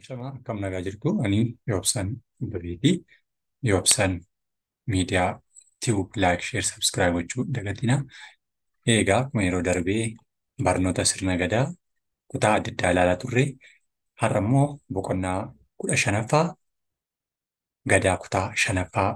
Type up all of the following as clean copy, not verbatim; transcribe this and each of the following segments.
Ashamaa akkam nagaa jirtu ani Yoobsan Babeetii. Yoobsan Miidiyaa Tube like share subscribe gochuu dagatina. Egaa akkuma yeroo darbee barnoota sirna gadaa kutaa adda addaa ilaalaa turre har'a immoo boqonnaa 15ffaa gadaa kutaa 5ffaa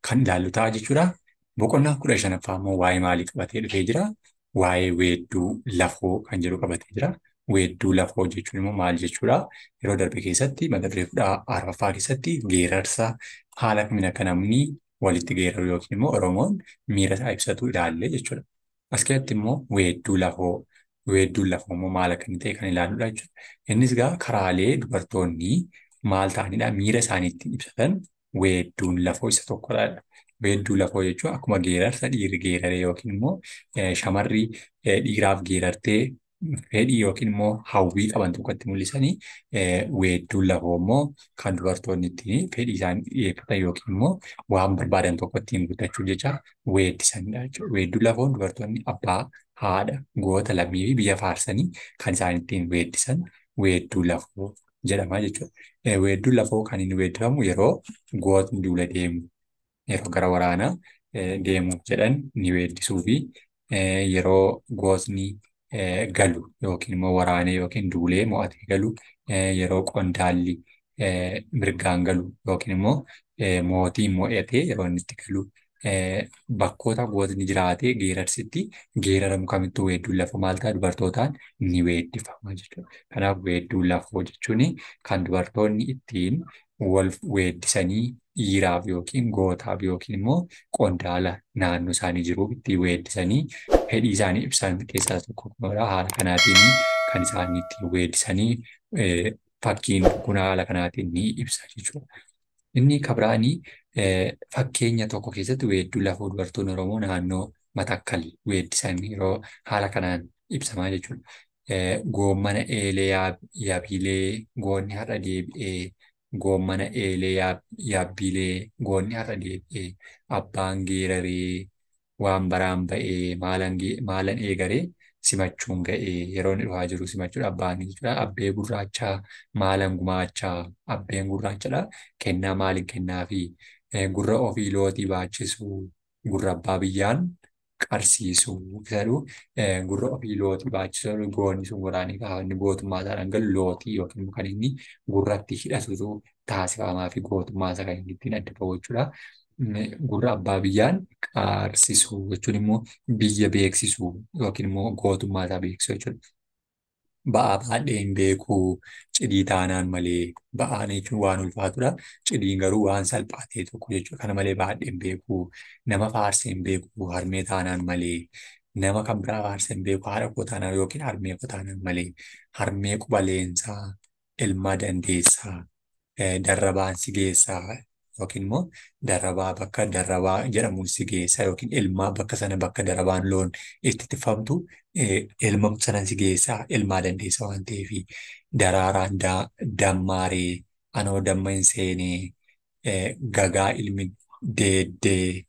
kan ilaallu ta'a jechuudha. Boqonnaa 15ffaa immoo waa'ee maalii qabatee dhufee jira? Waa'ee weedduu lafoo kan jedhu qabatee jira. Weedduu lafoo jechuun immoo maal jechuudha? Yeroo darbe keessatti mata duree 14ffaa keessatti geerarsa haala kamiin akka namni walitti geeraru yookiin immoo Oromoon miira isaa ibsatu ilaalle jechuudha. As keessatti immoo weedduu lafoo weedduun lafoo immoo maal akka inni ta'e kan ilaalludha jechuudha. Innis egaa karaalee dubartoonni maal ta'anidha miira isaanii ittiin ibsatan weedduun lafoo isa tokkodha. Weedduu lafoo jechuun akkuma geerarsa dhiirri geeraree yookiin immoo shamarri dhiiraaf geerartee fedhii yookiin immoo hawwii qaban tokkotti mul'isanii weedduun lafoo immoo kan dubartoonni ittiin fedhii isaanii dhiyeeffatan yookiin immoo waan barbaadan tokko ittiin guuttachuuf jecha weeddisanidha jechuudha. Weedduun lafoon dubartoonni abbaa, haadha, goota, lammii fi biyya faarsanii kan isaan ittiin weeddisan weedduu lafoo jedhama jechuudha. Weedduun lafoo kan inni weeddifamu yeroo gootni duula deemu yeroo gara waraanaa deemuuf jedhan ni weeddisuu fi yeroo gootni galu yookiin immoo waraanee yookiin duulee mo'atee galu yeroo qondaalli mirgaan galu yookiin immoo mootiin mo'atee yeroo inni itti galu bakkoota gootni jiraatee geerarsitti geeraramu kamittuu weedduun lafoo maal ta'a dubartootaan ni weeddifama jechuudha. Kanaaf weedduu lafoo jechuun kan dubartoonni ittiin wal weeddisanii dhiiraaf yookiin gootaaf yookiin immoo qondaala naannoo isaanii jiruuf ittiin weeddisanii fedhii isaanii ibsan keessaa tokko kanadha. Haala kanaatiin kan isaan ittiin weeddisanii fakkiin kun haala kanaatiin ni ibsa jechuudha. Inni kabiraanii fakkeenya tokko keessatti weedduu lafoo dubartoonni Oromoo naannoo Matakkal weeddisan yeroo haala kanaan ibsamaa jechuudha. Goommana eelee yaabilee goonni har'a deebi'ee goommana eelee yaabbilee goonni har'a deebi'ee abbaan geeraree waan baraan ba'ee maalan eegaree simachuun ga'ee yeroo inni dhufaa jiru simachuudha abbaan jechuudha. Abbee gurraachaa maalan gumaachaa abbeen gurraachadha kennaa maaliin kennaafi gurra ofii lootii baachisuu gurra abbaa biyyaan qarsiisuu jedhu gurra ofii lootii baachisuu goonni sun waraanee gaafa inni gootummaa isaadhaan galu lootii yookiin kan inni gurratti hidhatutu taasifamaa fi gootummaa isaa kan inni ittiin adda bahu jechuudha. Gurra abbaa biyyaan qarsisuu jechuun immoo biyya beeksisuu yookiin immoo gootummaa isaa beeksisuu jechuudha. Ba'aa baadhee hin beeku cidii taanaan malee ba'aan jechuun waan ulfaatudha. Cidiin garuu waan salphaa ta'e tokko jechuudha. Kana malee baadhee hin beeku nama faarsee hin beeku harmee taanaan malee nama kan biraa faarsee hin beeku haadha koo taanaan yookiin harmee koo taanaan malee harmee quba leensaa ilma dandeessaa darrabaan si geessaa yookiin immoo darrabaa bakka darrabaa jedhamuun si geessaa yookiin ilmaa bakka sana bakka darabaan loon itti ittifamtu ilma sana si geessaa ilmaa dandeessa waan ta'eef daraaraan dammaaree anoo damma hin seenee gagaa ilmi deeddee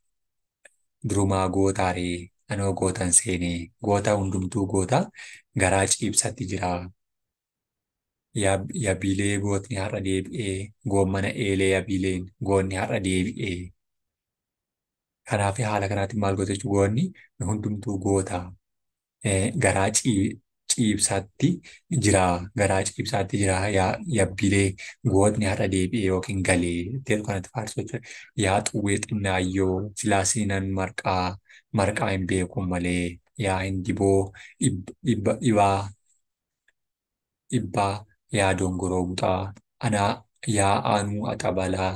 durumaa gootaaree anoo goota hin seenee goota hundumtuu goota garaa ciibsatti jira. Yabilee gootni har'a deebi'ee goommana eelee yabileen goonni har'a deebi'ee. Kanaaf haala kanaatiin maal goota jechuudha goonni hundumtuu goota garaa ciibsaatti jira garaa ciibsaatti jira yabbilee gootni har'a deebi'ee yookiin galee jedhu kanatti faarsu jechuudha. Yaa xuwwee xinnaayyoo silaa siinan marqaa marqaa hin beeku malee yaa hindiboo dhibaa dhibbaa yaa dongoroo buxaa anaa yaa aanuu axabalaa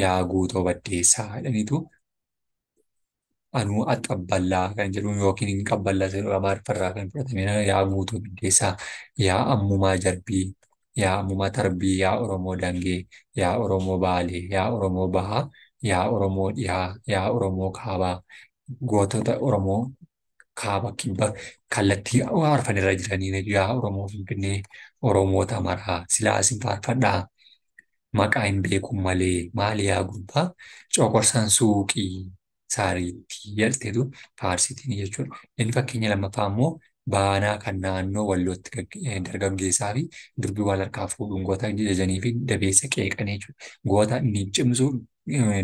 yaa guutoo baddeessaa jedhaniitu anuu axabballaa kan jedhu yookiin hin qabballaa jedhu amaariffarraa kan fudhatame yaa guutoo baddeessaa yaa ammumaa jarbii yaa ammumaa tarbii yaa Oromoo dangee yaa Oromoo baalee yaa Oromoo bahaa yaa Oromoo dhihaa yaa Oromoo kaabaa gootota Oromoo kaaba kibba kallattii arfan irra jiranii yaa Oromoo Finfinnee Oromoota maraa silaa isin faarfadhaa maqaa hin beeku malee maali yaa gurbaa coqorsaan suuqii saariitti jedhteetu faarsitiin jechuudha. Inni fakkeenya lammaffaa immoo Baanaa kan naannoo Wallootti dargaggeessaa fi durbi wal harkaa fuudhuun goota jajanii fi dabeessa qeeqanii jechuudha. Goota ni cimsu,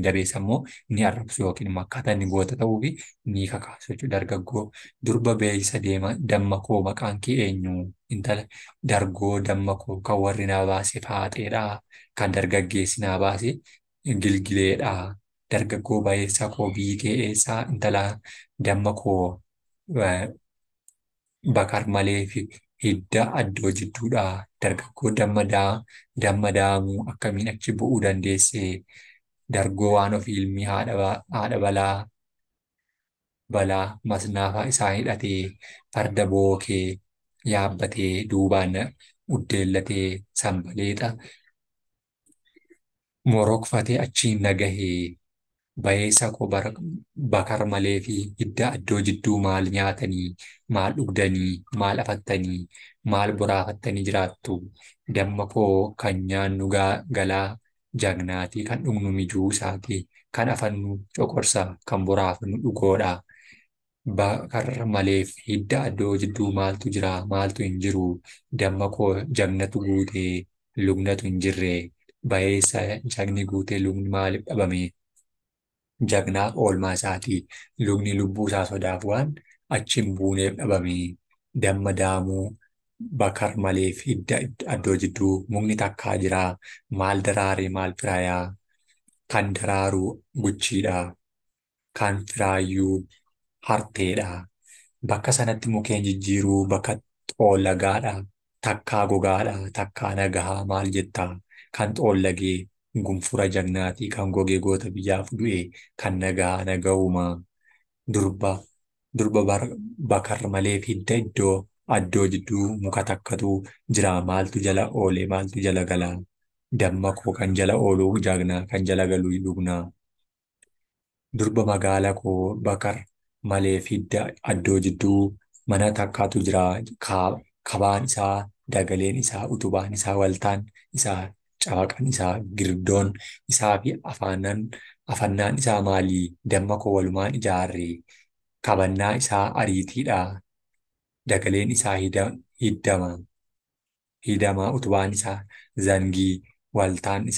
dabeessa immoo ni arrabsu yookiin immoo akkaataa inni goota ta'uu fi ni kakaasu jechuudha. Dargaggoo durba beeysa deema damma koo maqaan kee eenyu, intala dargoo damma koo kan warri naa baase faaxeedhaa, kan dargaggeessi naa baase gilgileedhaa, dargaggoo bayeessa koo biyyi kee eessaa, intala damma koo bakar malee fi hidda addoo jidduudhaa, dargaggoo damma daamuu akkamiin achi bu'uu dandeesse, dargoo waan ofii ilmi haadha balaa masnaafa isaa hidhatee farda bookee yaabbatee duubaan uddeellatee sanbaleexa morokfatee achiin nagahee, bayeessa koo bakar malee fi hidda addoo jidduu maal nyaatanii, maal dhugdanii, maal afattanii, maal boraafattanii jiraattu, damma koo kan nyaannu galaa jagnaatii, kan dhugnu mijuu isaatii, kan afannu coqorsa, kan boraafannu dhugoodha. Bakar maleef hidda addoo jidduu maaltu jira, maaltu hin jiru, damma koo jagnatu guutee lugnatu hin jirre, bayeessa jagni guutee lugni maaliif dhabame, jagnaaf oolmaa isaatii, lugni lubbuu isaa sodaaf waan achi hin buuneef dhabame, damma daamuu bakar maleef hidda addoo jidduu mukni takkaa jira, maal daraaree maal firaayaa, kan daraaru guchiidha, kan firaayyuu harteedha. Bakka sanatti mukkeen jijjiiruu bakka xoollagaadha, takkaa gogaadha, takkaa nagahaa maal jettaa, kan xoollagee gunfura jagnaatii, kan gogee goota biyyaaf du'e, kan nagahaa nagahuma. Durba durba bakar maleef hidda iddoo addoo jidduu muka takkatu jira, maaltu jala oolee maaltu jala galaa, damma koo kan jala ooluu jagnaa, kan jala galuu lugnaa. Durba magaala koo bakar maleef hidda addoo jidduu mana takkaatu jira, kabaan isaa, dagaleen isaa, utubaan isaa, waltaan isaa, cafaqan isaa, girdoon isaa fi afannaan isaa maalii, damma koo walumaan ijaarre, kabannaa isaa ariitiidha, dagaleen isaa hiddama, utubaan isaa zangii, waltaan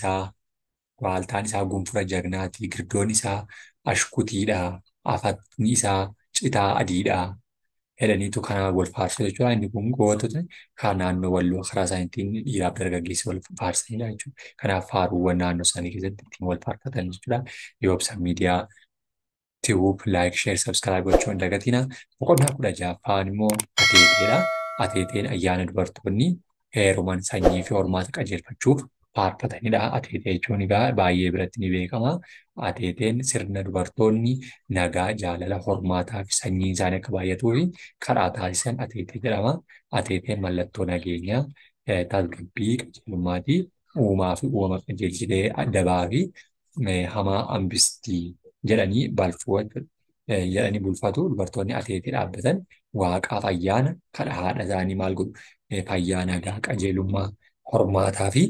isaa gunfura jagnaatii, girdoon isaa ashkutiidha, afatni isaa citaa adiidha jedhaniitu kanaa wal faarsu jechuudha. Inni kun gootota kan naannoo Walloo karaa isaaniitiin dhiiraaf dargaggeessi wal faarsanidha jechuudha. Kanaaf faaruuwwan naannoo isaanii keessatti ittiin wal faarfatan jechuudha. Yoobsa Miidiyaa Tube like, share, subscribe gochuu hin dagatina. Boqonnaa 16ffaan immoo ateeteedha. Ateeteen ayyaana dubartoonni heeruman sanyii fi hormaata qajeelfachuuf faarfatanidha. Ateetee jechuun egaa baay'ee biratti ni beekama. Ateeteen sirna dubartoonni nagaa, jaalala, hormaataa fi sanyiin isaanii akka baay'atuu fi karaa taasisan ateetee jedhama. Ateeteen mallattoo nageenyaa, tasgabbii, qajeelummaatii, uumaa fi uumama qajeelchitee dabaa fi hamaa hambistii jedhanii balfuu jedhanii bulfatu. Dubartoonni ateetee dhaabbatan waaqaaf ayyaana kadha haadha isaanii maal godhu, fayyaa, nagaa, qajeelummaa, hormaataa fi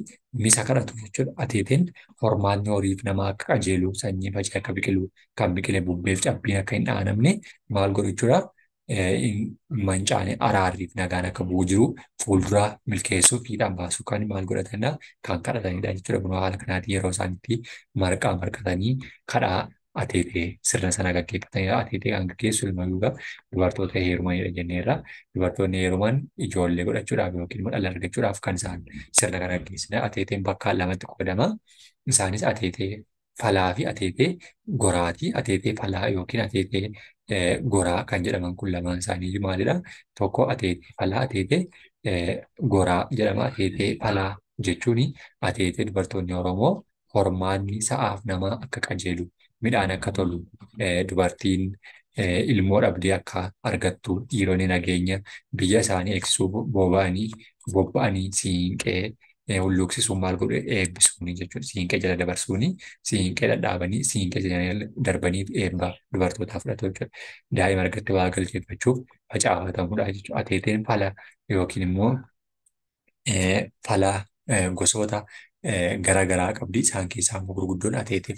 misa kadhatu jechuudha. Ateeteen hormaanni horiif namaa akka qajeelu, sanyii faca'e akka biqilu, kan biqile bubbeef cabbiin akka hin dhaanamne maal godhu jechuudha. Mancaane araarriif nagaan akka bu'u jiru fuuldura milkeessuu fiixaan baasuu kan maal godhatanidha, kan kadhatanidha jechuudha. Kun haala kanaatiin yeroo isaan itti marqaa marqatanii kadhaa ateetee sirna sana gaggeeffatanidha. Ateetee kan gaggeessu ilma yuugaa dubartoota heerumanidha jenneerra. Dubartoonni heeruman ijoollee godhachuudhaaf yookiin immoo dhala argachuudhaaf kan isaan sirna kana gaggeessanidha. Ateeteen bakka lamatti qoodama. Isaanis ateetee falaa fi ateetee goraati. Ateetee falaa yookiin ateetee goraa kan jedhaman kun lamaan isaanii maalidha? Tokko ateetee falaa, ateetee goraa jedhama. Ateetee falaa jechuun ateetee dubartoonni Oromoo hormaanni sa'aaf namaa akka qajeelu, midhaan akka tolu, dubartiin ilmoo dhabdee akka argattu, dhiironni nageenya biyya isaanii eegsisuu bobba'anii siinqee hulluuqsisuun maal godhu eebbisuuni jechuudha. Siinqee jala dabarsuuni, siinqee dhadhaabanii, siinqee jala darbanii eebba dubartootaa fudhatu jechuudha. Daa'ima argatte waa galcheeffachuuf facaafatamudha jechuudha. Ateeteen fala yookiin immoo fala gosoota garaagaraa qabdi. Isaan keessaa immoo gurguddoon ateetee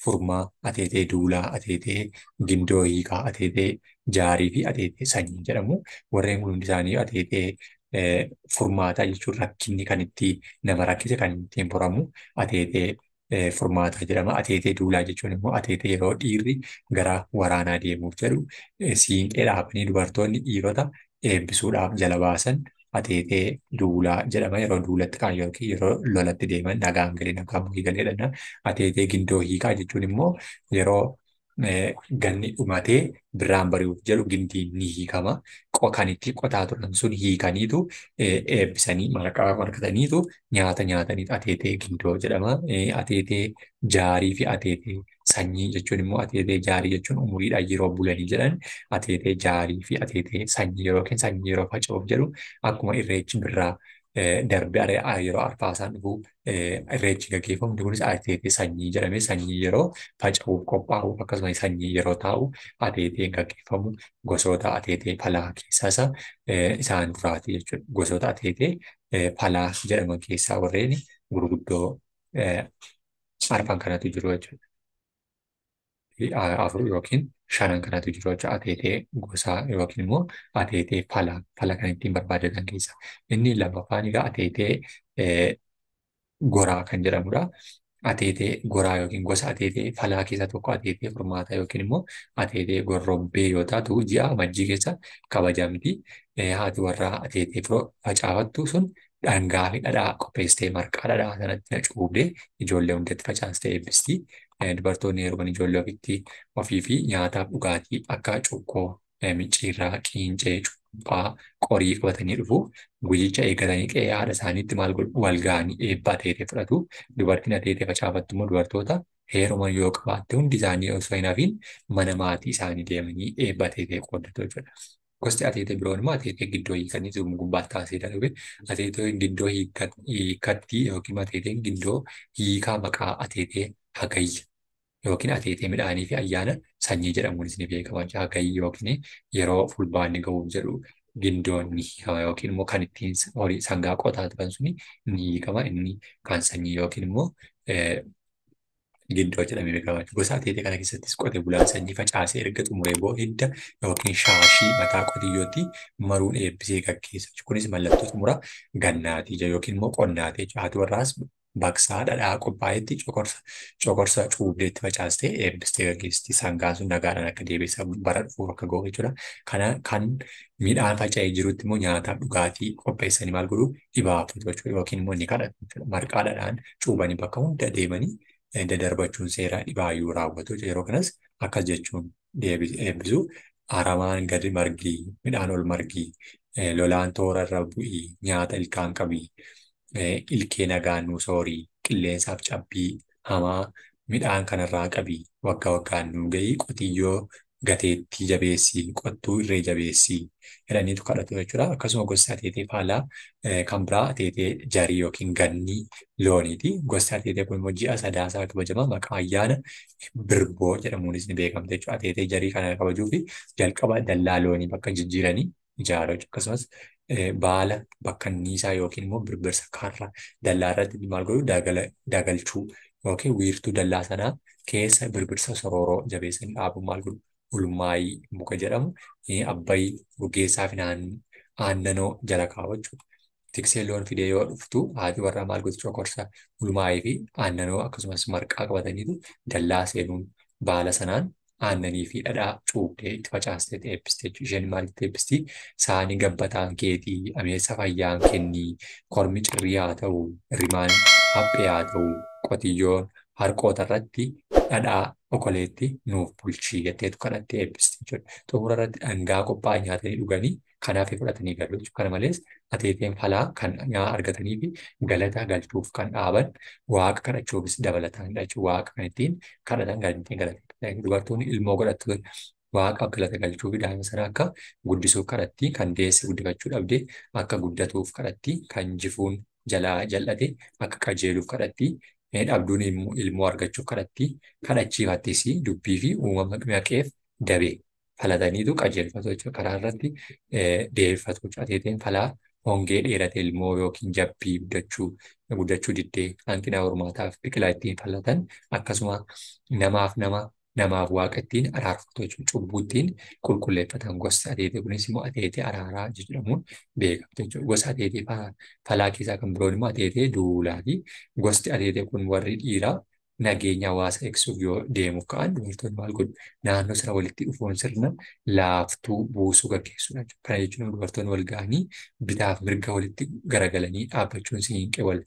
furmaa, ateetee duulaa, ateetee gindoo hiikaa, ateetee jaarii fi ateetee sanyii jedhamu. Warreen kun hundi isaanii ateetee furmaataa jechuun rakkinni kan itti nama rakkise kan ittiin furamu ateetee furmaataa jedhama. Ateetee duulaa jechuun immoo ateetee yeroo dhiirri gara waraanaa deemuuf jedhu siinqee dhaabanii dubartoonni dhiirota eebbisuudhaaf jala baasan ateetee duulaa jedhama. Yeroo duulatti kaan yookiin yeroo lolatti deeman nagaan galee nagaan bu'ii galee dha. Ateetee gindoo hiikaa jechuun immoo yeroo ganni dhumatee birraan bari'uuf jedhu gindiin ni hiikama. Kan itti qotaa turan sun hiikaniitu eebbisanii marqaa marqataniitu nyaata nyaataniitu ateetee gindoo jedhama. Ateetee jaarii fi ateetee sanyii jechuun immoo ateetee jaarii jechuun umuriidhaan yeroo bulanii jedhan ateetee jaarii fi ateetee sanyii yookiin sanyii yeroo faca'uuf jedhu akkuma irreechi birraa darbee yeroo arfaasaan dhufu irreechi gaggeeffamu kunis ateetee sanyii jedhamee sanyii yeroo faca'uuf qophaa'u akkasumas sanyii yeroo taa'u ateeteen gaggeeffamu gosoota ateetee falaa keessaa isa isaan duraati jechuudha. Gosoota ateetee falaa jedhaman keessaa warreen gurguddoo arfan kanatu jiru jechuudha. Afur yookiin shanan kanatu jiru jechuudha. Ateetee gosaa yookiin immoo ateetee fala kan ittiin barbaadatan keessa. Inni lammaffaan egaa ateetee goraa kan jedhamudha. Ateetee goraa yookiin gosa ateetee falaa keessaa tokko ateetee furmaataa yookiin immoo ateetee gorrobbee yoo taatu ji'a amajjii keessa kabajamti. Haati warraa ateetee facaafattu sun dhangaa fi dhadhaa qopheessitee marqaa dhadhaa sanatti cuubdee ijoollee hundatti facaastee eebbisti. Dubartoonni heeruman ijoollee ofitti ofii fi nyaataaf dhugaatii akka cuukkoo, micciirraa, qiincee, cuuphaa, qorii qabatanii dhufu. Guyyicha eeggatanii qe'ee haadha isaaniitti maal godhu wal ga'anii eebba ateetee fudhatu. Dubartiin ateetee facaafattu immoo dubartoota heeruman yoo qabaatte hundi isaanii osoo hin hafiin mana maatii isaanii deemanii eebba ateetee qooddatu jechuudha. Gosti ateetee biroon immoo ateetee giddoo hiikanii jiru gubbaatti kaasee darbe ateetee giddoo hiikattii yookiin ateeteen gindoo hiikaa maqaa ateetee hagayya yookiin ateetee midhaanii fi ayyaana sanyii jedhamuunis ni beekama. Hagayyi yookiin yeroo fulbaanni gahuuf jedhu gindoon ni hiikama yookiin immoo kan ittiin horii sangaa qotaa turan suni ni hiikama. Inni kan sanyii yookiin immoo gindoo jedhamee beekama. Gosa ateetee kana keessattis qote bulaan sanyii facaasee erga xumuree booda hidda yookiin shaashii mataa qotiyyootti maruun eebbisee gaggeessa. Kunis mallattoo xumura gannaatii yookiin immoo qonnaati. Haati warraas baqsaa dhadhaa qophaa'etti coqorsa cuubdeetti facaastee eebbistee gaggeessitti. Sangaan sun nagaadhaan akka deebi'e bara dhufuuf akka gahu jechuudha. Kana kan midhaan faca'ee jirutti immoo nyaataaf dhugaatii qopheessanii maal godhu dhibaafatu jechuudha yookiin immoo ni kadhatu jechuudha. Marqaa dhadhaan cuubanii bakka hunda deemanii daddarbachuun seera dhibaayyuu raawwatu. Yeroo kanas akkas jechuun eebbisu. Aramaan gadi margii, midhaan ol margii, lolaan toora irra bu'ii, nyaata ilkaan qabii, ilkee nagaan nuu soorii, qilleensaaf cabbii hamaa midhaan kanarraa qabii, waggaa waggaan nuu gahii, qotiyyoo gateettii jabeessii, qottuu irree jabeessii jedhaniitu kadhatu jechuudha. Akkasuma gosti ateetee faalaa kan biraa ateetee jarii yookiin gannii looniiti. Gosti ateetee kun immoo ji'a sadaasaa kabajama. Maqaa ayyaana birboo jedhamuunis ni beekamte jechuudha. Ateetee jarii kana kabajuu fi jalqaba dallaa loonii bakka jijjiiranii ijaaru jechuudha. Akkasumas baala bakkanniisaa yookiin immoo birbirsa karra dallaa irratti maal godhu dagalchuu yookiin wiirtuu dallaa sanaa keessa birbirsa sorooroo jabeessanii dhaabuun maal godhu ulmaayii muka jedhamu abbayii guggeessaa fi aannanoo jala kaa'u jechuudha. Tiksee loon fidee yoo dhuftu haati warraa maal gooti coqorsa ulmaayii fi aannanoo akkasumas marqaa qabataniitu dallaa seenuun baala sanaan aannanii fi dhadhaa cuubdee itti facaastee eebbiste jechuudha. Isheen maalitti eebbisti? Saani gabbataan keetii, ameessa fayyaan kennii, kormi cirrii haa ta'u, rimaan haphee haa ta'u, qotiyyoon harqoota irratti dhadhaa okoleetti nuuf bulchii jetteetu kadhattee eebbisti jechuudha. Xumura irratti dhangaa qophaa'e nyaatanii dhuganii kanaaf fudhatanii galu jechuudha. Kana malees ateeteen falaa kan nyaata argatanii fi galata galchuuf kan dhaaban waaqa kadhachuufis dabalatanidha jechuudha. Waaqa kan ittiin kadhatan kan ittiin galateeffatan. Dubartoonni ilmoo godhattu waaqaaf galata galchuu fi daa'ima sana akka guddisuuf kadhatti, kan deesse guddifachuu dhabde akka guddatuuf kadhatti, kan jifuun jalaa jal'ate akka qajeeluuf kadhatti, dhabduun ilmoo argachuuf kadhatti, kadhachiifattis dubbii fi uumama maqeef dabe falataniitu qajeelfatu jechuudha. Karaa irratti deebifatu jechuudha. Ateeteen falaa Hongee dheerate ilmoo yookiin jabbii guddachuu diddee hanqina hormaataaf biqilaa ittiin falatan akkasuma namaaf nama namaaf waaqa ittiin araarfatu jechuudha. Cubbuu ittiin qulqulleeffatan gosti ateetee kunis immoo ateetee araaraa jedhamuun beekamte jechuudha. Gosa ateetee falaa keessaa kan biroon immoo ateetee duulaati. Gosti ateetee kun warri dhiiraa nageenya hawaasa eegsuuf yoo deemuuf ka'an dubartoonni maal godhu naannoo sana walitti dhufuun sirna laaftuu buusuu gaggeessuudha. Kana jechuun dubartoonni wal ga'anii bitaaf mirga walitti garagalanii dhaabbachuun siinqee wal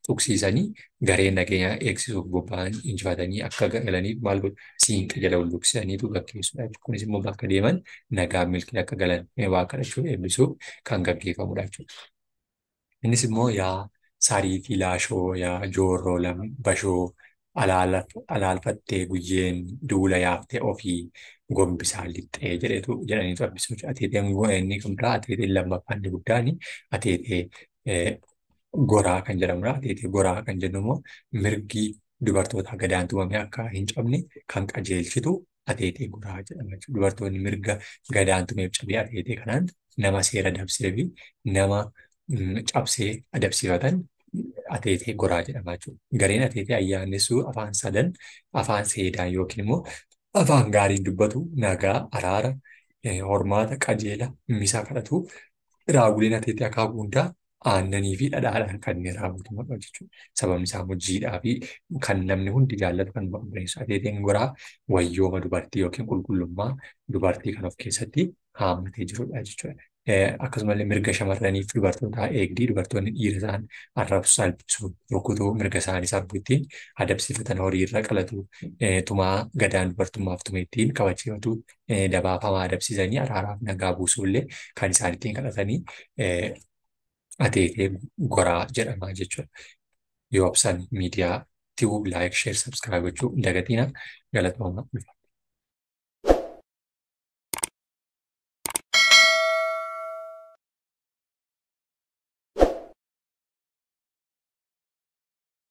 tuqsiisanii gareen nageenya eegsisuuf bobba'an injifatanii akka galaniif maal godhu siinqee jala wal tuqsiisaniitu gaggeessuudha. Kunis immoo bakka deeman nagaa milkiin akka galan waa kadhachuuf eebbisuuf kan gaggeeffamudha jechuudha. Innis immoo yaa sarii fi laashoo yaa joorroo bashoo alaalfattee guyyeen duula yaaftee ofii gombisaa lixxee jedhaniitu abbisu. Ateeteen inni kan biraa ateeteen lammaffaan inni guddaan ateetee goraa kan jedhamudha. Ateetee goraa kan jennu immoo mirgi dubartootaa gadaan tumame akka hin cabne kan qajeelchitu ateetee goraa jedhama. Dubartoonni mirga gadaan tumeef cabee ateetee kanaan nama seera dabsee fi nama cabsee adabsiifatan ateetee goraa jedhama jechuudha. Gareen ateetee ayyaanessuu afaan sadan afaan seedaan yookiin immoo afaan gaariin dubbatu nagaa, araara, hormaata, qajeela, misaa kadhatu raawwileen ateetee akaakuu hundaa aannanii fi dhadhaadhaan kan inni raawwatamudha jechuudha. Sababni isaa immoo jiidhaa fi kan namni hundi jaallatu kan barbaachisa. Ateeteen goraa wayyooma dubartii yookiin qulqullummaa dubartii kan of keessatti haammatee jirudha jechuudha. Akkasumallee mirga shamarraniif dubartootaa eegdii dubartoonni dhiira isaan arrabsu salphisu rukutuu mirga isaanii sarbuu ittiin adabsiifatan horii irra qalatu tumaa gadaan dubartummaaf tume ittiin kabachiifatu dabaafamaa adabsiisanii araaraaf nagaa buusuullee kan isaan ittiin kadhatanii ateetee goraa jedhama jechuudha. Yoobsan miidiyaa Tube like share subscribe gochuu hin dagatinaa. Galatooma.